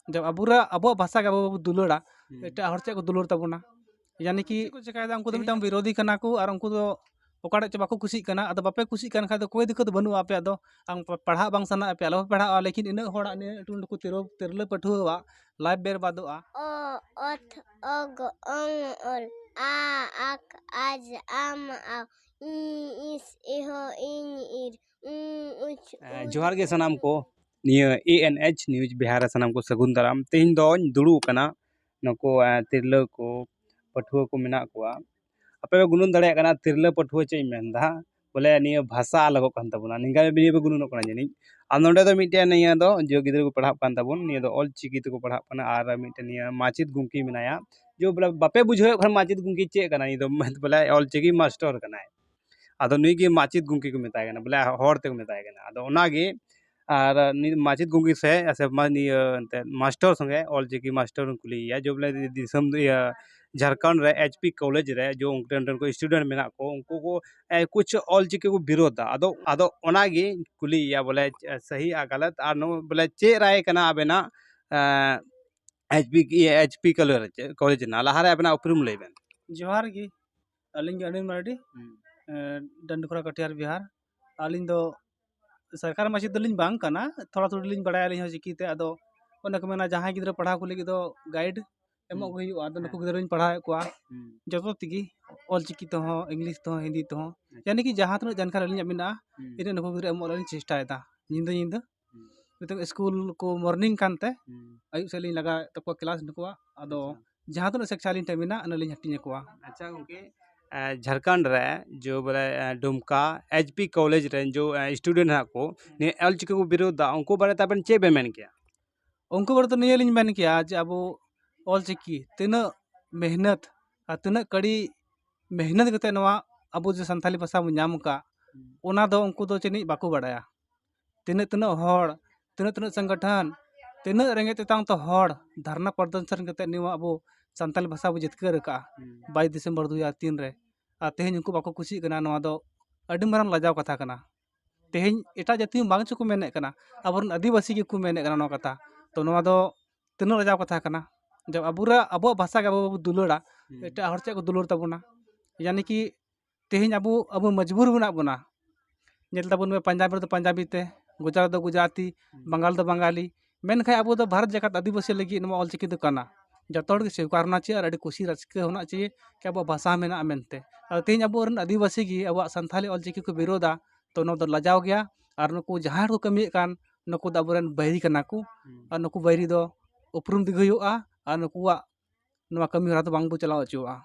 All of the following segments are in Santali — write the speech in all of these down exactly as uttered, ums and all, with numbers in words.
ᱡᱚᱵ ᱟᱵᱚᱨᱟᱜ ᱟᱵᱚᱣᱟᱜ ᱵᱷᱟᱥᱟ ᱜᱮ ᱟᱵᱚ ᱵᱟᱵᱚ ᱫᱩᱞᱟᱹᱲᱟ, ᱦᱩᱸ᱾ ᱮᱴᱟᱜ ᱦᱚᱲ ᱪᱮᱫ ᱠᱚ ᱫᱩᱞᱟᱹᱲ ᱛᱟᱵᱚᱱᱟ? ᱭᱟᱱᱤ ᱠᱤ ᱪᱮᱫ ᱠᱚ ᱪᱮᱠᱟᱭᱮᱫᱟ? ᱩᱱᱠᱩ ᱫᱚ ᱢᱤᱫᱴᱟᱝ ᱵᱤᱨᱳᱫᱷᱤ ᱠᱟᱱᱟ ᱠᱚ, ᱟᱨ ᱩᱱᱠᱩ ᱫᱚ ᱚᱠᱟᱴᱟᱜ ᱪᱚ ᱵᱟᱠᱚ ᱠᱩᱥᱤᱜ ᱠᱟᱱᱟ᱾ ᱟᱫᱚ ᱵᱟᱯᱮ ᱠᱩᱥᱤᱜ ᱠᱟᱱ ᱠᱷᱟᱡ ᱫᱚ ᱠᱚᱭ ᱫᱤᱠᱠᱟᱹᱛ ᱵᱟᱹᱱᱩᱜᱼᱟ ᱟᱯᱮᱭᱟᱜ ᱫᱚ᱾ ᱟᱢ ᱯᱟ-, ᱯᱟᱲᱦᱟᱜ ᱵᱟᱝ ᱥᱟᱱᱟᱭᱮᱫ ᱯᱮᱭᱟ, ᱟᱞᱚ ᱯᱮ ᱯᱟᱲᱦᱟᱜᱼᱟ, ᱞᱮᱠᱤᱱ ᱤᱱᱟᱹᱜ ᱦᱚᱲᱟᱜ ᱱᱤᱭᱟᱹ ᱴᱩ ᱱᱩᱠᱩ ᱛᱤᱨᱞᱟᱹ, ᱛᱤᱨᱞᱟᱹ ᱯᱟᱹᱴᱷᱩᱣᱟᱹᱣᱟᱜ life ᱵᱮᱨᱵᱟᱫᱚᱜᱼᱟ᱾ ᱚ, ᱚᱛ, ᱚᱜ, ᱚᱝ, ᱚᱞ, ᱟ, ᱟᱠ, ᱟᱡ, ᱟᱢ, ᱟᱣ, ᱤ, ᱤᱥ, ᱤᱦᱚ, ᱤᱧ, ᱤᱨ, ᱩ, ᱩᱪ, ᱮ, ᱩᱡ, ᱡᱚᱦᱟᱨ ᱜᱮ ᱥᱟᱱᱟᱢ ᱠᱚ᱾ ᱱᱤᱭᱟᱹ A N H News Bihar ᱨᱮ ᱥᱟᱱᱟᱢ ᱠᱚ ᱥᱟᱹᱜᱩᱱ ᱫᱟᱨᱟᱢ᱾ ᱛᱮᱦᱮᱧ ᱫᱚᱧ ᱫᱩᱲᱩᱵ ᱟᱠᱟᱱᱟ ᱱᱩᱠᱩ, ᱮ, ᱛᱤᱨᱞᱟᱹ ᱠᱚ, ᱯᱟᱹᱴᱷᱩᱣᱟᱹ ᱠᱚ ᱢᱮᱱᱟᱜ ᱠᱚᱣᱟ᱾ ᱟᱯᱮ ᱯᱮ ᱜᱩᱱᱟᱹᱱ ᱫᱟᱲᱮᱭᱟᱜ ᱠᱟᱱᱟ ᱛᱤᱨᱞᱟᱹ ᱯᱟᱹᱴᱷᱩᱣᱟᱹ ᱪᱮᱫ ᱤᱧ ᱢᱮᱱᱫᱟ, ᱵᱚᱞᱮ ᱱᱤᱭᱟᱹ ᱵᱷᱟᱥᱟ ᱟᱞᱟᱜᱚᱜ ᱠᱟᱱ ᱛᱟᱵᱚᱱᱟ, ᱱᱤᱝᱠᱟ ᱱᱤᱭᱟᱹ ᱯᱮ ᱜᱩᱱᱟᱹᱱᱚᱜ ᱠᱟᱱᱟ ᱡᱟᱹᱱᱤᱡ᱾ ᱟᱨ ᱱᱚᱰᱮ ᱫᱚ ᱢᱤᱫᱴᱮᱱ ᱱᱤᱭᱟᱹ ᱫᱚ ᱡᱮ ᱜᱤᱫᱽᱨᱟᱹ ᱠᱚ ᱯᱟᱲᱦᱟᱜ ᱠᱟᱱ ᱛᱟᱵᱚᱱ, ᱱᱤᱭᱟᱹ ᱫᱚ ᱚᱞ ᱪᱤᱠᱤ ᱛᱮᱠᱚ ᱯᱟᱲᱦᱟᱜ ᱠᱟᱱᱟ, ᱟᱨ ᱢᱤᱫᱴᱮᱱ ᱱᱤᱭᱟᱹ ᱢᱟᱪᱮᱫ ᱜᱚᱢᱠᱮ ᱢᱮᱱᱟᱭᱟ᱾ ᱡᱮ ᱵᱚᱞᱮ ᱵᱟᱯᱮ ᱵᱩᱡᱷᱟᱹᱣᱮᱫ ᱠᱷᱟᱱ ᱢᱟᱪᱮᱫ ᱜᱚᱢᱠᱮ ᱪᱮᱫ ᱠᱟᱱᱟᱭ, ᱱᱤᱭᱟᱹ ᱫᱚ ᱵᱚᱞᱮ ᱚᱞ ᱪᱤᱠᱤ ᱢᱟᱥᱴᱚᱨ ᱠᱟᱱᱟᱭ᱾ ᱟᱫᱚ ᱱᱩᱭ ᱜᱮ ᱢᱟᱪᱮᱫ ᱜᱚᱢᱠᱮ ᱠᱚ ᱢᱮᱛᱟᱭ ᱠᱟᱱᱟ, ᱵᱚᱞᱮ ᱦᱚᱲ ᱛᱮᱠᱚ ᱢᱮᱛᱟᱭ ᱠᱟᱱᱟ᱾ ᱟᱫᱚ ᱚᱱᱟᱜᱮ ᱟᱨ ᱱᱩᱭ ᱢᱟᱪᱮᱫ ᱜᱚᱢᱠᱮ ᱥᱮ, ᱥᱮ ᱢᱟ-, ᱱᱤᱭᱟᱹ ᱮᱱᱛᱮᱫ ᱢᱟᱥᱴᱚᱨ ᱥᱚᱸᱜᱮ, ᱚᱞ ᱪᱤᱠᱤ ᱢᱟᱥᱴᱚᱨ ᱠᱩᱞᱤᱭᱮᱭᱟ ᱡᱮ ᱵᱚᱞᱮ ᱫᱤ-, ᱫᱤᱥᱚᱢ ᱫᱚ ᱤᱭᱟᱹ ᱡᱷᱟᱲᱠᱷᱚᱸᱰ ᱨᱮ H P ᱠᱚᱞᱮᱡᱽ ᱨᱮ ᱡᱮ ᱚᱸᱰᱮ ᱨᱮᱱ ᱠᱚ student ᱢᱮᱱᱟᱜ ᱠᱚ, ᱩᱱᱠᱩ ᱠᱚ, ᱮ, ᱠᱩᱪ ᱚᱞ ᱪᱤᱠᱤ ᱠᱚ ᱵᱤᱨᱳᱫᱷᱟ᱾ ᱟᱫᱚ, ᱟᱫᱚ ᱚᱱᱟᱜᱮ ᱠᱩᱞᱤᱭᱮᱭᱟ ᱵᱚᱞᱮ, ᱮ, ᱥᱟᱹᱦᱤ ᱟᱨ ᱜᱟᱞᱟᱛ ᱟᱨ ᱱᱚᱣᱟ ᱵᱚᱞᱮ ᱪᱮᱫ ᱨᱟᱭ ᱠᱟᱱᱟ ᱟᱵᱮᱱᱟᱜ, ᱮ, H P, ᱤᱭᱟᱹ, H P ᱠᱚᱞᱮᱡᱽ, ᱠᱚᱞᱮᱡᱽ ᱨᱮᱱᱟᱜ? ᱞᱟᱦᱟᱨᱮ ᱟᱵᱮᱱᱟᱜ ᱩᱯᱨᱩᱢ ᱞᱟᱹᱭ ᱵᱮᱱ᱾ ᱡᱚᱦᱟᱨ ᱜᱮ, ᱟᱹᱞᱤᱧ ᱜᱮ ᱚᱱᱤᱞ ᱢᱟᱨᱰᱤ, ᱦᱩᱸ᱾ ᱮ, ᱰᱟᱱᱰᱤᱠᱷᱚᱨᱟ ᱠᱟᱴᱤᱦᱟᱨ ᱵᱤᱦᱟᱨ᱾ ᱟᱹᱞᱤᱧ ᱫᱚ ᱥᱚᱨᱠᱟᱨ ᱢᱟᱪᱮᱫ ᱫᱚᱞᱤᱧ ᱵᱟᱝ ᱠᱟᱱᱟ, ᱛᱷᱚᱲᱟ ᱛᱷᱩᱲᱤ ᱞᱤᱧ ᱵᱟᱲᱟᱭᱟ ᱟᱹᱞᱤᱧ ᱦᱚᱸ ᱪᱤᱠᱤᱛᱮ᱾ ᱟᱫᱚ ᱚᱱᱮ ᱠᱚ ᱢᱮᱱᱟ ᱡᱟᱦᱟᱸᱭ ᱜᱤᱫᱽᱨᱟᱹ ᱯᱟᱲᱦᱟᱣ ᱠᱚ ᱞᱟᱹᱜᱤᱫ ᱫᱚ guide ᱮᱢᱚᱜ ᱦᱩᱸ᱾ ᱜᱮ ᱦᱩᱭᱩᱜᱼᱟ᱾ ᱟᱫᱚ ᱱᱩᱠᱩ ᱦᱮᱸ᱾ ᱜᱤᱫᱽᱨᱟᱹ ᱞᱤᱧ ᱯᱟᱲᱦᱟᱣᱮᱫ ᱠᱚᱣᱟ ᱦᱩᱸ᱾ ᱡᱚᱛᱚ ᱛᱮᱜᱮ, ᱚᱞ ᱪᱤᱠᱤ ᱛᱮᱦᱚᱸ, English ᱛᱮᱦᱚᱸ, ᱦᱤᱱᱫᱤ ᱛᱮᱦᱚᱸ, ᱟᱪᱪᱷᱟ᱾ ᱭᱟᱱᱤ ᱠᱤ ᱡᱟᱦᱟᱸ ᱛᱤᱱᱟᱹᱜ ᱡᱟᱱᱠᱟᱨ ᱟᱹᱞᱤᱧᱟᱜ ᱢᱮᱱᱟᱜᱼᱟ, ᱦᱩᱸ᱾ ᱤᱱᱟᱹ ᱱᱩᱠᱩ ᱜᱤᱫᱽᱨᱟᱹ ᱮᱢᱚᱜ ᱞᱤᱧ ᱪᱮᱥᱴᱟᱭᱮᱫᱟ ᱧᱤᱫᱟᱹ ᱧᱤᱫᱟᱹ᱾ ᱦᱩᱸ᱾ ᱱᱤᱛᱚᱝ ᱥᱠᱩᱞ ᱠᱚ morning ᱠᱟᱱᱛᱮ, ᱦᱩᱸ᱾ ᱟᱹᱭᱩᱵ ᱥᱮᱫ ᱞᱤᱧ ᱞᱟᱜᱟᱣᱮᱫ ᱛᱟᱠᱚᱣᱟ class ᱱᱩᱠᱩᱣᱟᱜ᱾ ᱟᱫᱚ ᱟᱪᱪᱷᱟ᱾ ᱡᱟᱦᱟᱸ ᱛᱤᱱᱟᱹᱜ ᱥᱮᱠᱪᱟ ᱟᱹᱞᱤᱧ ᱴᱷᱮᱱ ᱢᱮᱱᱟᱜ, ᱚᱱᱟ ᱞᱤᱧ ᱦᱟᱹᱴᱤᱧ ᱟᱠᱚᱣᱟ᱾ ᱟᱪᱪᱷᱟ ᱜᱚᱢᱠᱮ, ᱮ, ᱡᱷᱟᱲᱠᱷᱚᱸᱰ ᱨᱮ ᱡᱚ ᱵᱚᱞᱮ, ᱮ, ᱰᱩᱢᱠᱟ H P ᱠᱚᱞᱮᱡᱽ ᱨᱮᱱ ᱡᱚ, ᱮ, student ᱦᱮᱱᱟᱜ ᱠᱚ, ᱱᱤᱭᱟᱹ ᱚᱞ ᱪᱤᱠᱤ ᱠᱚ ᱵᱤᱨᱳᱫᱷ ᱫᱟ, ᱩᱱᱠᱩ ᱵᱟᱨᱮᱛᱮ ᱟᱵᱮᱱ ᱪᱮᱫ ᱵᱮᱱ ᱢᱮᱱ ᱠᱮᱭᱟ? ᱩᱱᱠᱩ ᱵᱟᱨᱮᱛᱮ ᱱᱤᱭᱟᱹ ᱞᱤᱧ ᱢᱮᱱ ᱠᱮᱭᱟ ᱡᱮ ᱟᱵᱚ ᱚᱞ ᱪᱤᱠᱤ ᱛᱤᱱᱟᱹᱜ ᱢᱮᱦᱱᱚᱛ ᱟᱨ ᱛᱤᱱᱟᱹᱜ ᱠᱟᱹᱲᱤ ᱢᱮᱦᱱᱚᱛ ᱠᱟᱛᱮ ᱱᱚᱣᱟ ᱟᱵᱚ ᱡᱮ ᱥᱟᱱᱛᱟᱞᱤ ᱵᱷᱟᱥᱟ ᱵᱚᱱ ᱧᱟᱢ ᱟᱠᱟᱫ, ᱦᱩᱸ᱾ ᱚᱱᱟ ᱫᱚ ᱩᱱᱠᱩ ᱫᱚ ᱡᱟᱹᱱᱤᱡ ᱵᱟᱠᱚ ᱵᱟᱲᱟᱭᱟ᱾ ᱛᱤᱱᱟᱹᱜ ᱛᱤᱱᱟᱹᱜ ᱦᱚᱲ, ᱛᱤᱱᱟᱹᱜ ᱛᱤᱱᱟᱹᱜ ᱥᱚᱝᱜᱚᱴᱷᱚᱱ, ᱛᱤᱱᱟᱹᱜ ᱨᱮᱸᱜᱮᱡ ᱛᱮᱛᱟᱝ ᱛᱮ ᱦᱚᱲ ᱫᱷᱟᱨᱱᱟ ᱯᱨᱚᱫᱚᱨᱥᱚᱱ ᱠᱟᱛᱮ ᱱᱤᱭᱟᱹ ᱟᱵᱚ ᱥᱟᱱᱛᱟᱞᱤ ᱵᱷᱟᱥᱟ ᱵᱚ ᱡᱤᱛᱠᱟᱹᱨ ᱟᱠᱟᱫᱼᱟ᱾ ᱦᱩᱸ᱾ ᱵᱟᱭᱤᱥ ᱰᱤᱥᱮᱢᱵᱚᱨ ᱫᱩ ᱦᱟᱡᱟᱨ ᱛᱤᱱ ᱨᱮ, ᱟᱨ ᱛᱮᱦᱮᱧ ᱩᱱᱠᱩ ᱵᱟᱠᱚ ᱠᱩᱥᱤᱜ ᱠᱟᱱᱟ, ᱱᱚᱣᱟ ᱫᱚ ᱟᱹᱰᱤ ᱢᱟᱨᱟᱝ ᱞᱟᱡᱟᱣ ᱠᱟᱛᱷᱟ ᱠᱟᱱᱟ᱾ ᱛᱮᱦᱮᱧ ᱮᱴᱟᱜ ᱡᱟᱹᱛᱤ ᱦᱚᱸ ᱵᱟᱝ ᱪᱚ ᱠᱚ ᱢᱮᱱᱮᱫ ᱠᱟᱱᱟ, ᱟᱵᱚᱨᱮᱱ ᱟᱹᱫᱤᱵᱟᱹᱥᱤ ᱜᱮᱠᱚ ᱢᱮᱱᱮᱫ ᱠᱟᱱᱟ ᱱᱚᱣᱟ ᱠᱟᱛᱷᱟ᱾ ᱛᱚ ᱱᱚᱣᱟ ᱫᱚ ᱛᱤᱱᱟᱹᱜ ᱞᱟᱡᱟᱣ ᱠᱟᱛᱷᱟ ᱠᱟᱱᱟ᱾ ᱡᱚᱵ ᱟᱵᱚᱨᱟ-, ᱟᱵᱚᱣᱟᱜ ᱵᱷᱟᱥᱟ ᱜᱮ ᱟᱵᱚ ᱵᱟᱵᱚ ᱫᱩᱞᱟᱹᱲᱟ, ᱦᱩᱸ᱾ ᱮᱴᱟᱜ ᱦᱚᱲ ᱪᱮᱫ ᱠᱚ ᱫᱩᱞᱟᱹᱲ ᱛᱟᱵᱚᱱᱟ? ᱭᱟᱱᱤ ᱠᱤ ᱛᱮᱦᱮᱧ ᱟᱵᱚ, ᱟᱵᱚ ᱢᱚᱡᱽᱵᱩᱨ ᱢᱮᱱᱟᱜ ᱵᱚᱱᱟ᱾ ᱧᱮᱞ ᱛᱟᱵᱚᱱ ᱢᱮ, ᱯᱟᱧᱡᱟᱵ ᱨᱮᱫᱚ ᱯᱟᱧᱡᱟᱵᱤ ᱛᱮ, ᱜᱩᱡᱽᱨᱟᱴ ᱫᱚ ᱜᱩᱡᱽᱨᱟᱴᱤ, ᱦᱩᱸ᱾ ᱵᱟᱝᱜᱟᱞ ᱫᱚ ᱵᱟᱝᱜᱟᱞᱤ᱾ ᱢᱮᱱᱠᱷᱟᱱ ᱟᱵᱚ ᱫᱚ ᱵᱷᱟᱨᱚᱛ ᱡᱟᱠᱟᱛ ᱟᱹᱫᱤᱵᱟᱹᱥᱤ ᱞᱟᱹᱜᱤᱫ ᱱᱚᱣᱟ ᱚᱞᱪᱤᱠᱤ ᱫᱚ ᱠᱟᱱᱟ᱾ ᱡᱚᱛᱚ ᱦᱚᱲ ᱜᱮ ᱥᱤᱠᱟᱨ ᱦᱚᱱᱟ ᱪᱟᱦᱤᱭᱮ ᱟᱨ ᱟᱹᱰᱤ ᱠᱩᱥᱤ ᱨᱟᱹᱥᱠᱟᱹ ᱦᱚᱱᱟ ᱪᱟᱦᱤᱭᱮ ᱠᱤ ᱟᱵᱚᱣᱟᱜ ᱵᱷᱟᱥᱟ ᱢᱮᱱᱟᱜᱼᱟ ᱢᱮᱱᱛᱮ᱾ ᱟᱫᱚ ᱛᱮᱦᱮᱧ ᱟᱵᱚᱨᱮᱱ ᱟᱹᱫᱤᱵᱟᱹᱥᱤ ᱜᱮ ᱟᱵᱚᱣᱟᱜ ᱥᱟᱱᱛᱷᱟᱞᱤ ᱚᱞᱪᱤᱠᱤ ᱠᱚ ᱵᱤᱨᱳᱫᱟ, ᱛᱚ ᱱᱚᱣᱟ ᱫᱚ ᱞᱟᱡᱟᱣ ᱜᱮᱭᱟ᱾ ᱟᱨ ᱱᱩᱠᱩ ᱡᱟᱦᱟᱸᱭ ᱦᱚᱲ ᱠᱚ ᱠᱟᱹᱢᱤᱭᱮᱫ ᱠᱟᱱ, ᱱᱩᱠᱩ ᱫᱚ ᱟᱵᱚᱨᱮᱱ ᱵᱟᱹᱭᱨᱤ ᱠᱟᱱᱟ ᱠᱚ᱾ ᱦᱩᱸ᱾ ᱟᱨ ᱱᱩᱠᱩ ᱵᱟᱹᱭᱨᱤ ᱫᱚ ᱩᱯᱨᱩᱢ ᱛᱮᱜᱮ ᱦᱩᱭᱩᱜᱼᱟ, ᱟᱨ ᱱᱩᱠᱩᱣᱟᱜ ᱱᱚᱣᱟ ᱠᱟᱹᱢᱤ ᱦᱚᱨᱟ ᱫᱚ ᱵᱟᱝ ᱵᱚ ᱪᱟᱞᱟᱣ ᱦᱚᱪᱚᱣᱟᱜᱼᱟ᱾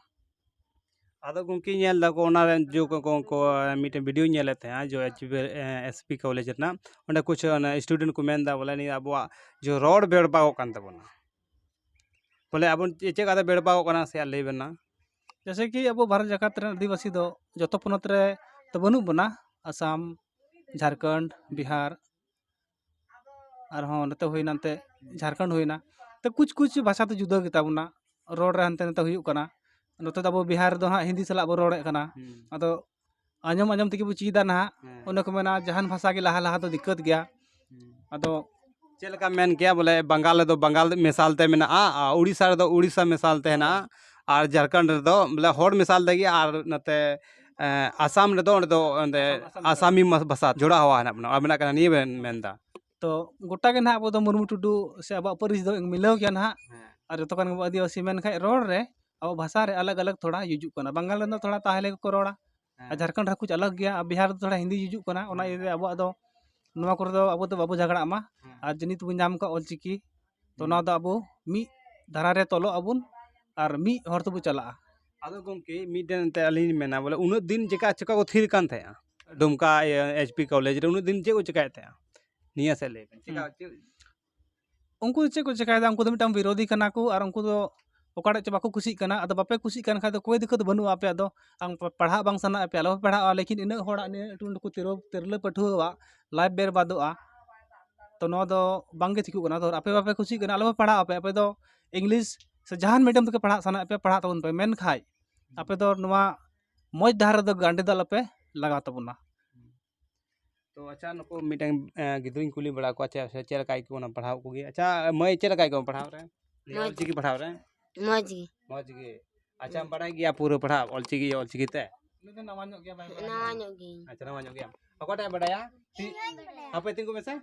ᱟᱫᱚ ᱜᱚᱢᱠᱮ, ᱧᱮᱞ ᱫᱟᱠᱚ ᱚᱱᱟ ᱨᱮ ᱡᱚ ᱠᱚ, ᱠᱚ, ᱠᱚ, ᱢᱤᱫᱴᱮᱱ ᱵᱷᱤᱰᱤᱭᱳ ᱧᱮᱞᱮᱫ ᱛᱟᱦᱮᱸᱜᱼᱟ, ᱡᱚ ᱮᱪ ᱯᱤ, ᱮ, ᱮᱥ ᱯᱤ ᱠᱚᱞᱮᱡᱽ ᱨᱮᱱᱟᱜ᱾ ᱚᱸᱰᱮ ᱠᱩᱪ ᱚᱱᱟ ᱥᱴᱩᱰᱮᱱᱴ ᱠᱚ ᱢᱮᱱᱫᱟ ᱵᱚᱞᱮ ᱱᱤᱭᱟᱹ ᱟᱵᱚᱣᱟᱜ ᱡᱚ ᱨᱚᱲ ᱵᱮᱲᱵᱟᱜᱚᱜ ᱠᱟᱱ ᱛᱟᱵᱚᱱᱟ᱾ ᱵᱚᱞᱮ ᱟᱵᱚ ᱪᱮᱫ, ᱪᱮᱫ ᱠᱟᱛᱮ ᱵᱮᱲᱵᱟᱜᱚᱜ ᱠᱟᱱᱟ ᱥᱮ ᱟᱨ ᱞᱟᱹᱭ ᱵᱮᱱ ᱱᱟ᱾ ᱡᱮᱭᱥᱮ ᱠᱤ ᱟᱵᱚ ᱵᱷᱟᱨᱚᱛ ᱡᱟᱠᱟᱛ ᱨᱮᱱ ᱟᱹᱫᱤᱵᱟᱹᱥᱤ ᱫᱚ ᱡᱚᱛᱚ ᱯᱚᱱᱚᱛ ᱨᱮ ᱛᱚ ᱵᱟᱹᱱᱩᱜ ᱵᱚᱱᱟ, ᱟᱥᱟᱢ, ᱡᱷᱟᱲᱠᱷᱚᱸᱰ, ᱵᱤᱦᱟᱨ, ᱟᱨᱦᱚᱸ ᱱᱚᱛᱮ ᱦᱩᱭᱱᱟ ᱮᱱᱛᱮ ᱡᱷᱟᱲᱠᱷᱚᱸᱰ ᱦᱩᱭᱱᱟ᱾ ᱛᱚ ᱠᱩᱪ ᱠᱩᱪ ᱵᱷᱟᱥᱟ ᱫᱚ ᱡᱩᱫᱟᱹ ᱜᱮᱛᱟ ᱵᱚᱱᱟ, ᱨᱚᱲ ᱨᱮ ᱦᱟᱱᱛᱮ ᱱᱟᱛᱮ ᱦᱩᱭᱩᱜ ᱠᱟᱱᱟ᱾ ᱱᱚᱛᱮ ᱫᱚ ᱟᱵᱚ ᱵᱤᱦᱟᱨ ᱨᱮᱫᱚ ᱦᱟᱸᱜ ᱦᱤᱱᱫᱤ ᱥᱟᱞᱟᱜ ᱵᱚ ᱨᱚᱲᱮᱫ ᱠᱟᱱᱟ᱾ ᱦᱩᱸ᱾ ᱟᱫᱚ ᱟᱸᱡᱚᱢ ᱟᱸᱡᱚᱢ ᱛᱮᱜᱮ ᱵᱚ ᱪᱮᱫᱟ ᱱᱟᱦᱟᱜ᱾ ᱦᱮᱸ᱾ ᱚᱱᱮ ᱠᱚ ᱢᱮᱱᱟ, ᱡᱟᱦᱟᱱ ᱵᱷᱟᱥᱟ ᱜᱮ ᱞᱟᱦᱟ ᱞᱟᱦᱟ ᱫᱚ ᱫᱤᱠᱠᱟᱹᱛ ᱜᱮᱭᱟ᱾ ᱦᱩᱸ᱾ ᱟᱫᱚ ᱪᱮᱫ ᱞᱮᱠᱟ ᱢᱮᱱ ᱠᱮᱭᱟ ᱵᱚᱞᱮ, ᱵᱟᱝᱜᱟᱞ ᱨᱮᱫᱚ ᱵᱟᱝᱜᱟᱞ ᱢᱮᱥᱟᱞ ᱛᱮ ᱢᱮᱱᱟᱜᱼᱟ, ᱟᱨ ᱩᱲᱤᱥᱥᱟ ᱨᱮᱫᱚ ᱩᱲᱤᱥᱥᱟ ᱢᱮᱥᱟᱞ ᱛᱮ ᱦᱮᱱᱟᱜᱼᱟ, ᱟᱨ ᱡᱷᱟᱲᱠᱷᱚᱸᱰ ᱨᱮᱫᱚ ᱵᱚᱞᱮ ᱦᱚᱲ ᱢᱮᱥᱟᱞ ᱛᱮᱜᱮ, ᱟᱨ ᱱᱚᱛᱮ, ᱮᱸ, ᱟᱥᱟᱢ ᱨᱮᱫᱚ ᱚᱸᱰᱮ ᱫᱚ ᱚᱸᱰᱮ ᱟᱥᱟᱢ, ᱟᱥᱟᱢ ᱟᱥᱟᱢᱤ ᱢᱟᱥ-, ᱵᱷᱟᱥᱟ ᱡᱚᱲᱟᱣ ᱦᱮᱱᱟᱜ ᱵᱚᱱᱟ, ᱟᱨ ᱢᱮᱱᱟᱜ ᱠᱟᱱᱟ ᱱᱤᱭᱟᱹ ᱵᱮᱱ ᱢᱮᱱᱫᱟ᱾ ᱛᱚ ᱜᱚᱴᱟ ᱜᱮ ᱱᱟᱦᱟᱜ ᱟᱵᱚ ᱫᱚ ᱢᱩᱨᱢᱩ ᱴᱩᱰᱩ ᱥᱮ ᱟᱵᱚᱣᱟᱜ ᱯᱟᱹᱨᱤᱥ ᱫᱚ ᱢᱤᱞᱟᱹᱣ ᱜᱮᱭᱟ ᱱᱟᱦᱟᱜ᱾ ᱦᱮᱸ᱾ ᱟᱨ ᱡᱚᱛᱚ ᱠᱟᱱ ᱜᱮᱵᱚ ᱟᱹᱫᱤᱵᱟᱹᱥᱤ, ᱢᱮᱱᱠᱷᱟᱱ ᱨᱚᱲ ᱨᱮ ᱟᱵᱚ ᱵᱷᱟᱥᱟ ᱨᱮ ᱟᱞᱟᱜᱽ ᱟᱞᱟᱜᱽ ᱛᱷᱚᱲᱟ ᱦᱤᱡᱩᱜ ᱠᱟᱱᱟ᱾ ᱵᱟᱝᱜᱟᱞ ᱨᱮᱱ ᱫᱚ ᱛᱷᱚᱲᱟ ᱛᱟᱦᱞᱮ ᱜᱮᱠᱚ ᱨᱚᱲᱟ, ᱟᱨ ᱦᱮᱸ᱾ ᱡᱷᱟᱲᱠᱷᱚᱸᱰ ᱨᱮ ᱠᱩᱪ ᱟᱞᱟᱜᱽ ᱜᱮᱭᱟ, ᱟᱨ ᱵᱤᱦᱟᱨ ᱨᱮᱫᱚ ᱛᱷᱚᱲᱟ ᱦᱤᱱᱫᱤ ᱦᱤᱡᱩᱜ ᱠᱟᱱᱟ᱾ ᱚᱱᱟ ᱦᱮᱸ᱾ ᱤᱭᱟᱹᱛᱮ ᱟᱵᱚᱣᱟᱜ ᱫᱚ ᱱᱚᱣᱟ ᱠᱚᱨᱮ ᱫᱚ ᱟᱵᱚ ᱫᱚ ᱵᱟᱵᱚ ᱡᱷᱟᱜᱽᱲᱟᱜ ᱢᱟ᱾ ᱦᱮᱸ᱾ ᱟᱨ ᱡᱮ ᱱᱤᱛ ᱵᱚᱱ ᱧᱟᱢ ᱠᱟᱜ ᱚᱞᱪᱤᱠᱤ, ᱛᱚ ᱦᱩᱸ᱾ ᱱᱚᱣᱟ ᱫᱚ ᱟᱵᱚ ᱢᱤᱫ ᱫᱷᱟᱨᱟ ᱨᱮ ᱛᱚᱞᱚᱜ ᱟᱵᱚᱱ ᱟᱨ ᱢᱤᱫ ᱦᱚᱨ ᱛᱮᱵᱚ ᱪᱟᱞᱟᱜᱼᱟ᱾ ᱟᱫᱚ ᱜᱚᱢᱠᱮ, ᱢᱤᱫᱴᱮᱱ ᱮᱱᱛᱮ ᱟᱹᱞᱤᱧ ᱞᱤᱧ ᱢᱮᱱᱟ ᱵᱚᱞᱮ, ᱩᱱᱟᱹᱜ ᱫᱤᱱ ᱪᱮᱠᱟ, ᱪᱮᱠᱟ ᱠᱚ ᱛᱷᱤᱨ ᱠᱟᱱ ᱛᱟᱦᱮᱸᱜᱼᱟ ᱰᱩᱢᱠᱟ, ᱤᱭᱟᱹ, ᱮᱭᱤᱪ ᱯᱤ ᱠᱚᱞᱮᱡᱽ ᱨᱮ ᱩᱱᱟᱹᱜ ᱫᱤᱱ ᱪᱮᱫ ᱠᱚ ᱪᱮᱠᱟᱭᱮᱫ ᱛᱟᱦᱮᱸᱜᱼᱟ? ᱱᱤᱭᱟᱹ ᱥᱮᱫ ᱞᱟᱹᱭ ᱵᱮᱱ, ᱪᱮᱠᱟ, ᱦᱩᱸ᱾ ᱪᱮᱫ? ᱩᱱᱠᱩ ᱫᱚ ᱪᱮᱫ ᱠᱚ ᱪᱮᱠᱟᱭᱮᱫᱟ? ᱩᱱᱠᱩ ᱫᱚ ᱢᱤᱫᱴᱟᱝ ᱵᱤᱨᱳᱫᱷᱤ ᱠᱟᱱᱟ ᱠᱚ, ᱟᱨ ᱩᱱᱠᱩ ᱫᱚ ᱚᱠᱟᱴᱟᱜ ᱪᱚ ᱵᱟᱠᱚ ᱠᱩᱥᱤᱜ ᱠᱟᱱᱟ᱾ ᱟᱫᱚ ᱵᱟᱯᱮ ᱠᱩᱥᱤᱜ ᱠᱟᱱ ᱠᱷᱟᱡ ᱫᱚ ᱠᱚᱭ ᱫᱤᱠᱠᱟᱹᱛ ᱵᱟᱹᱱᱩᱜᱼᱟ ᱟᱯᱮᱭᱟᱜ ᱫᱚ᱾ ᱟᱢ ᱯᱟ-, ᱯᱟᱲᱦᱟᱜ ᱵᱟᱝ ᱥᱟᱱᱟᱭᱮᱫ ᱯᱮᱭᱟ, ᱟᱞᱚ ᱯᱮ ᱯᱟᱲᱦᱟᱜᱼᱟ, ᱞᱮᱠᱤᱱ ᱤᱱᱟᱹᱜ ᱦᱚᱲᱟᱜ, ᱱᱤᱭᱟᱹ ᱞᱟᱹᱴᱩ ᱞᱟᱹᱴᱩ ᱛᱤᱨᱞᱟᱹ, ᱛᱤᱨᱞᱟᱹ ᱯᱟᱹᱴᱷᱩᱣᱟᱹᱣᱟᱜ ᱞᱟᱭᱤᱯᱷ ᱵᱮᱨᱵᱟᱫᱚᱜᱼᱟ, ᱛᱚ ᱱᱚᱣᱟ ᱫᱚ ᱵᱟᱝ ᱜᱮ ᱴᱷᱤᱠᱚᱜ ᱠᱟᱱᱟ᱾ ᱫᱷᱚᱨ ᱟᱯᱮ ᱵᱟᱯᱮ ᱠᱩᱥᱤᱜ ᱠᱟᱱᱟ, ᱟᱞᱚ ᱯᱮ ᱯᱟᱲᱦᱟᱜ ᱟᱯᱮ, ᱟᱯᱮ ᱫᱚ ᱤᱝᱞᱤᱥ ᱥᱮ ᱡᱟᱦᱟᱱ ᱢᱤᱰᱤᱭᱟᱢ ᱛᱮᱜᱮ ᱯᱟᱲᱦᱟᱜ ᱥᱟᱱᱟᱭᱮᱫ ᱯᱮᱭᱟ, ᱯᱟᱲᱦᱟᱜ ᱛᱟᱵᱚᱱ ᱯᱮ, ᱢᱮᱱᱠᱷᱟᱡ ᱟᱯᱮ ᱫᱚ ᱱᱚᱣᱟ ᱢᱚᱡᱽ ᱰᱟᱦᱟᱨ ᱨᱮᱫᱚ ᱜᱟᱸᱰᱮ ᱫᱚ ᱟᱞᱚ ᱯᱮ ᱞᱟᱜᱟᱣ ᱛᱟᱵᱚᱱᱟ᱾ ᱛᱚ ᱟᱪᱪᱷᱟ, ᱱᱩᱠᱩ ᱢᱤᱫᱴᱟᱝ ᱜᱤᱫᱽᱨᱟᱹᱧ ᱠᱩᱞᱤ ᱵᱟᱲᱟ ᱠᱚᱣᱟ, ᱪᱮᱫ ᱪᱮᱫ ᱞᱮᱠᱟ ᱟᱹᱭᱠᱟᱹᱣ ᱠᱟᱱᱟ ᱯᱟᱲᱦᱟᱣ ᱠᱚᱜᱮ? ᱟᱪᱪᱷᱟ ᱢᱟᱹᱭ, ᱪᱮᱫ ᱞᱮᱠᱟ ᱟᱹᱭᱠᱟᱹᱣ ᱯᱟᱲᱦᱟᱣ ᱨᱮ? ᱱᱤᱭᱟᱹ ᱚᱞᱪᱤᱠᱤ ᱯᱟᱲᱦᱟᱣ ᱨᱮ? ᱢᱚᱡᱽ ᱜᱮ᱾ ᱢᱚᱡᱽ ᱜᱮ᱾ ᱟᱪᱪᱷᱟᱢ ᱵᱟᱲᱟᱭ ᱜᱮᱭᱟ ᱯᱩᱨᱟᱹ ᱯᱟᱲᱦᱟᱣ ᱚᱞᱪᱤᱠᱤ, ᱚᱞᱪᱤᱠᱤ ᱛᱮ? ᱱᱟᱣᱟ ᱧᱚᱜ ᱜᱮᱭᱟ ᱵᱷᱟᱭ᱾ ᱱᱟᱣᱟ ᱧᱚᱜ ᱜᱮᱭᱟᱹᱧ᱾ ᱟᱪᱪᱷᱟ, ᱱᱟᱣᱟ ᱧᱚᱜ ᱜᱮᱭᱟᱢ᱾ ᱚᱠᱚᱭᱴᱟᱜ ᱮ ᱵᱟᱰᱟᱭᱟ? ᱦᱟᱯᱮ ᱛᱤᱸᱜᱩ ᱢᱮᱥᱮ᱾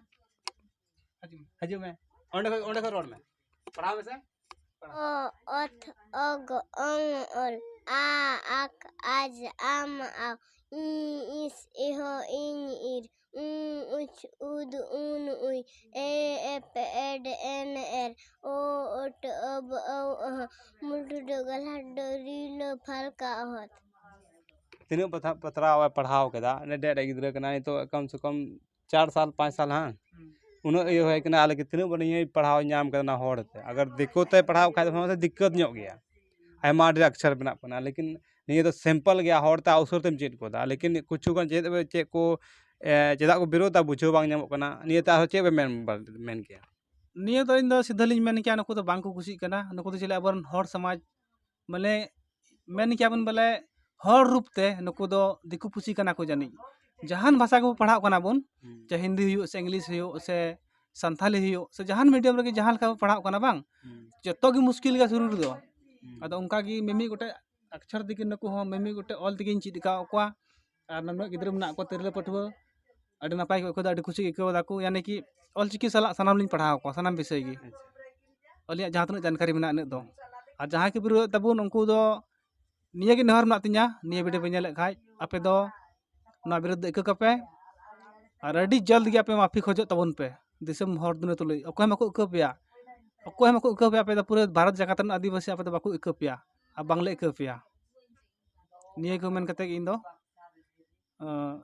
ᱦᱤᱡᱩᱜ ᱢᱮ᱾ ᱚᱸᱰᱮ ᱠᱷᱚᱱ, ᱚᱸᱰᱮ ᱠᱷᱚᱱ ᱨᱚᱲ ᱢᱮ᱾ ᱯᱟᱲᱦᱟᱣ ᱢᱮᱥᱮ᱾ ᱚ, ᱚᱛ, ᱚᱜ, ᱚᱝ, ᱚᱞ, ᱟ, ᱟᱠ, ᱟᱡ, ᱟᱢ, ᱟᱣ, ᱤ, ᱤᱥ, ᱤᱦᱚ, ᱤᱧ, ᱤᱨ, ᱩ, ᱩᱪ, ᱩᱫ, ᱩᱱ, ᱩᱭ, ᱮ, ᱮᱯ, ᱮᱰ, ᱮᱱ, ᱮᱨ, ᱳ, ᱳᱴ, ᱳᱵ, ᱳᱣ, ᱳᱦ, ᱢᱩᱞᱴᱩᱰᱩ, ᱜᱟᱞᱦᱟᱰᱩ, ᱨᱤᱞᱳ, ᱯᱷᱟᱞᱠᱟ, ᱚᱦᱚᱫ᱾ ᱛᱤᱱᱟᱹᱜ ᱯᱟᱛᱷᱟ-, ᱯᱟᱛᱨᱟᱣ ᱮ ᱯᱟᱲᱦᱟᱣ ᱠᱮᱫᱟ, ᱩᱱᱟᱹᱜ ᱰᱷᱮᱨ ᱜᱤᱫᱽᱨᱟᱹ ᱠᱟᱱᱟᱭ ᱱᱤᱛᱚᱜ, ᱠᱚᱢ ᱥᱮ ᱠᱚᱢ ᱪᱟᱨ ᱥᱟᱞ, ᱯᱟᱸᱪ ᱥᱟᱞ, ᱦᱟᱝ? ᱦᱩᱸ᱾ ᱩᱱᱟᱹᱜ ᱤᱭᱟᱹ ᱦᱩᱭ ᱠᱟᱱᱟ, ᱟᱞᱮ ᱜᱮ ᱛᱤᱱᱟᱹᱜ ᱵᱚᱱ ᱤᱭᱟᱹ ᱯᱟᱲᱦᱟᱣ ᱧᱟᱢ ᱠᱟᱫᱟ ᱚᱱᱟ ᱦᱚᱲ ᱛᱮ᱾ ᱟᱜᱟᱨ ᱫᱤᱠᱩ ᱛᱮ ᱯᱟᱲᱦᱟᱣ ᱠᱷᱟᱡ ᱫᱚ ᱫᱤᱠᱠᱟᱹᱛ ᱧᱚᱜ ᱜᱮᱭᱟ, ᱟᱭᱢᱟ ᱰᱷᱮᱨ ᱚᱠᱠᱷᱚᱨ ᱢᱮᱱᱟᱜ ᱵᱚᱱᱟ, ᱞᱮᱠᱤᱱ ᱱᱤᱭᱟᱹ ᱫᱚ simple ᱜᱮᱭᱟ, ᱦᱚᱲ ᱛᱮ ᱩᱥᱟᱹᱨᱟ ᱛᱮᱢ ᱪᱮᱫ ᱜᱚᱫᱟ᱾ ᱞᱮᱠᱤᱱ ᱠᱤᱪᱷᱩ ᱜᱟᱱ ᱪᱮᱫ, ᱪᱮᱫ ᱠᱚ, ᱮ, ᱪᱮᱫᱟᱜ ᱠᱚ ᱵᱤᱨᱳᱫᱟ ᱵᱩᱡᱷᱟᱹᱣ ᱵᱟᱝ ᱧᱟᱢᱚᱜ ᱠᱟᱱᱟ᱾ ᱱᱤᱭᱟᱹ ᱛᱮ ᱟᱨᱦᱚᱸ ᱪᱮᱫ ᱯᱮ ᱢᱮᱱ ᱵᱟ-, ᱢᱮᱱ ᱠᱮᱭᱟ? ᱱᱤᱭᱟᱹ ᱫᱚ ᱤᱧ ᱫᱚ ᱥᱤᱫᱷᱟᱹ ᱞᱤᱧ ᱢᱮᱱ ᱠᱮᱭᱟ, ᱱᱩᱠᱩ ᱫᱚ ᱵᱟᱝ ᱠᱚ ᱠᱩᱥᱤᱜ ᱠᱟᱱᱟ᱾ ᱱᱩᱠᱩ ᱫᱚ ᱪᱮᱫ ᱟᱵᱚᱨᱮᱱ ᱦᱚᱲ ᱥᱚᱢᱟᱡᱽ, ᱢᱟᱱᱮ ᱢᱮᱱ ᱠᱮᱭᱟ ᱵᱚᱱ ᱵᱚᱞᱮ ᱦᱚᱲ ᱨᱩᱯ ᱛᱮ ᱱᱩᱠᱩ ᱫᱚ ᱫᱤᱠᱩ ᱯᱩᱥᱤ ᱠᱟᱱᱟ ᱠᱚ ᱡᱟᱹᱱᱤᱡ᱾ ᱡᱟᱦᱟᱱ ᱵᱷᱟᱥᱟ ᱜᱮᱵᱚ ᱯᱟᱲᱦᱟᱜ ᱠᱟᱱᱟ ᱵᱚᱱ, ᱦᱩᱸ᱾ ᱪᱟᱦᱮ ᱦᱤᱱᱫᱤ ᱦᱩᱭᱩᱜ ᱥᱮ ᱤᱝᱞᱤᱥ ᱦᱩᱭᱩᱜ ᱥᱮ ᱥᱟᱱᱛᱷᱟᱞᱤ ᱦᱩᱭᱩᱜ ᱥᱮ ᱡᱟᱦᱟᱱ medium ᱨᱮᱜᱮ ᱡᱟᱦᱟᱸ ᱞᱮᱠᱟ ᱵᱚ ᱯᱟᱲᱦᱟᱜ ᱠᱟᱱᱟ ᱵᱟᱝ, ᱦᱩᱸ᱾ ᱡᱚᱛᱚ ᱜᱮ ᱢᱩᱥᱠᱤᱞ ᱜᱮᱭᱟ ᱥᱩᱨᱩ ᱨᱮᱫᱚ᱾ ᱦᱩᱸ᱾ ᱟᱫᱚ ᱚᱱᱠᱟ ᱜᱮ ᱢᱤᱢᱤᱫ ᱜᱚᱴᱮᱡ ᱚᱠᱠᱷᱚᱨ ᱛᱮᱜᱮ ᱱᱩᱠᱩ ᱦᱚᱸ ᱢᱤᱢᱤᱫ ᱜᱚᱴᱮᱡ ᱚᱞ ᱛᱮᱜᱮᱧ ᱪᱮᱫ ᱟᱠᱟᱫ ᱠᱚᱣᱟ᱾ ᱟᱨ ᱱᱩᱱᱟᱹᱜ ᱜᱤᱫᱽᱨᱟᱹ ᱢᱮᱱᱟᱜ ᱠᱚᱣᱟ, ᱛᱤᱨᱞᱟᱹ ᱯᱟᱹᱴᱷᱩᱣᱟᱹ, ᱟᱹᱰᱤ ᱱᱟᱯᱟᱭ ᱠᱚ ᱟᱹᱭᱠᱟᱹᱣ ᱮᱫᱟ, ᱟᱹᱰᱤ ᱠᱩᱥᱤ ᱠᱚ ᱟᱹᱭᱠᱟᱹᱣ ᱮᱫᱟ ᱠᱚ, ᱭᱟᱱᱤ ᱠᱤ ᱚᱞᱪᱤᱠᱤ ᱥᱟᱞᱟᱜ ᱥᱟᱱᱟᱢ ᱞᱤᱧ ᱯᱟᱲᱦᱟᱣ ᱠᱚᱣᱟ, ᱥᱟᱱᱟᱢ ᱵᱤᱥᱚᱭ ᱜᱮ᱾ ᱟᱪᱪᱷᱟ᱾ ᱟᱹᱞᱤᱧᱟᱜ ᱡᱟᱦᱟᱸ ᱛᱤᱱᱟᱹᱜ ᱡᱟᱱᱠᱟᱨᱤ ᱢᱮᱱᱟᱜᱼᱟ ᱤᱱᱟᱹᱜ ᱫᱚ᱾ ᱟᱨ ᱡᱟᱦᱟᱸᱭ ᱠᱚ ᱵᱤᱨᱳᱫᱮᱫ ᱛᱟᱵᱚᱱ, ᱩᱱᱠᱩ ᱫᱚ ᱱᱤᱭᱟᱹ ᱜᱮ ᱱᱮᱦᱚᱨ ᱢᱮᱱᱟᱜ ᱛᱤᱧᱟ, ᱱᱤᱭᱟᱹ video ᱯᱮ ᱧᱮᱞᱮᱫ ᱠᱷᱟᱡ, ᱟᱯᱮ ᱫᱚ ᱱᱚᱣᱟ ᱵᱤᱨᱩᱫᱽ ᱫᱚ ᱤᱠᱟᱹ ᱠᱟᱯᱮ, ᱟᱨ ᱟᱹᱰᱤ ᱡᱚᱞᱫ ᱜᱮ ᱟᱯᱮ ᱢᱟᱹᱯᱷᱤ ᱠᱷᱚᱡᱚᱜ ᱛᱟᱵᱚᱱ ᱯᱮ ᱫᱤᱥᱚᱢ ᱦᱚᱲ ᱫᱩᱱᱤᱭᱟᱹ ᱛᱩᱞᱩᱡ᱾ ᱚᱠᱚᱭ ᱦᱚᱸ ᱵᱟᱠᱚ ᱤᱠᱟᱹ ᱯᱮᱭᱟ, ᱚᱠᱚᱭ ᱦᱚᱸ ᱵᱟᱠᱚ ᱤᱠᱟᱹ ᱯᱮᱭᱟ᱾ ᱟᱯᱮ ᱫᱚ ᱯᱩᱨᱟᱹ ᱵᱷᱟᱨᱚᱛ ᱡᱟᱠᱟᱛ ᱨᱮᱱ ᱟᱹᱫᱤᱵᱟᱹᱥᱤ, ᱟᱯᱮ ᱫᱚ ᱵᱟᱠᱚ ᱤᱠᱟᱹ ᱯᱮᱭᱟ ᱟᱨ ᱵᱟᱝᱞᱮ ᱤᱠᱟᱹ ᱯᱮᱭᱟ᱾ ᱱᱤᱭᱟᱹ ᱠᱚ ᱢᱮᱱ ᱠᱟᱛᱮ ᱜᱮ ᱤᱧ ᱫᱚ, ᱟᱸ,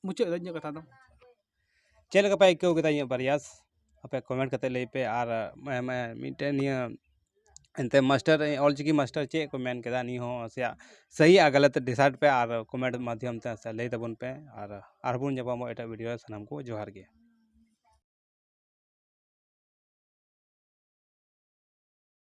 ᱢᱩᱪᱟᱹᱫ ᱮᱫᱟᱹᱧ ᱤᱧᱟᱹᱜ ᱠᱟᱛᱷᱟ ᱫᱚ᱾ ᱪᱮᱫ ᱞᱮᱠᱟ ᱯᱮ ᱟᱹᱭᱠᱟᱹᱣ ᱠᱮᱫᱟ ᱤᱧᱟᱹᱜ ᱯᱨᱚᱭᱟᱥ? ᱟᱯᱮ comment ᱠᱟᱛᱮ ᱞᱟᱹᱭ ᱯᱮ᱾ ᱟᱨ, ᱢᱮ-, ᱢᱮ-, ᱢᱤᱫᱴᱮᱱ ᱱᱤᱭᱟᱹ ᱮᱱᱛᱮ ᱢᱟᱥᱴᱟᱨ, ᱚᱞᱪᱤᱠᱤ ᱢᱟᱥᱴᱟᱨ ᱪᱮᱫ ᱠᱚ ᱢᱮᱱ ᱠᱮᱫᱟ, ᱱᱤᱭᱟᱹ ᱦᱚᱸ ᱥᱮᱭᱟᱜ ᱥᱟᱹᱦᱤ ᱟᱨ ᱜᱟᱞᱟᱛ decide ᱯᱮ ᱟᱨ comment ᱢᱟᱫᱽᱫᱷᱚᱢ ᱛᱮ ᱥᱮ ᱞᱟᱹᱭ ᱛᱟᱵᱚᱱ ᱯᱮ᱾ ᱟᱨ ᱟᱨᱦᱚᱸ ᱵᱚᱱ ᱧᱟᱯᱟᱢᱚᱜᱼᱟ ᱮᱴᱟᱜ video ᱨᱮ᱾ ᱥᱟᱱᱟᱢ ᱠᱚ ᱡᱚᱦᱟᱨ ᱜᱮ᱾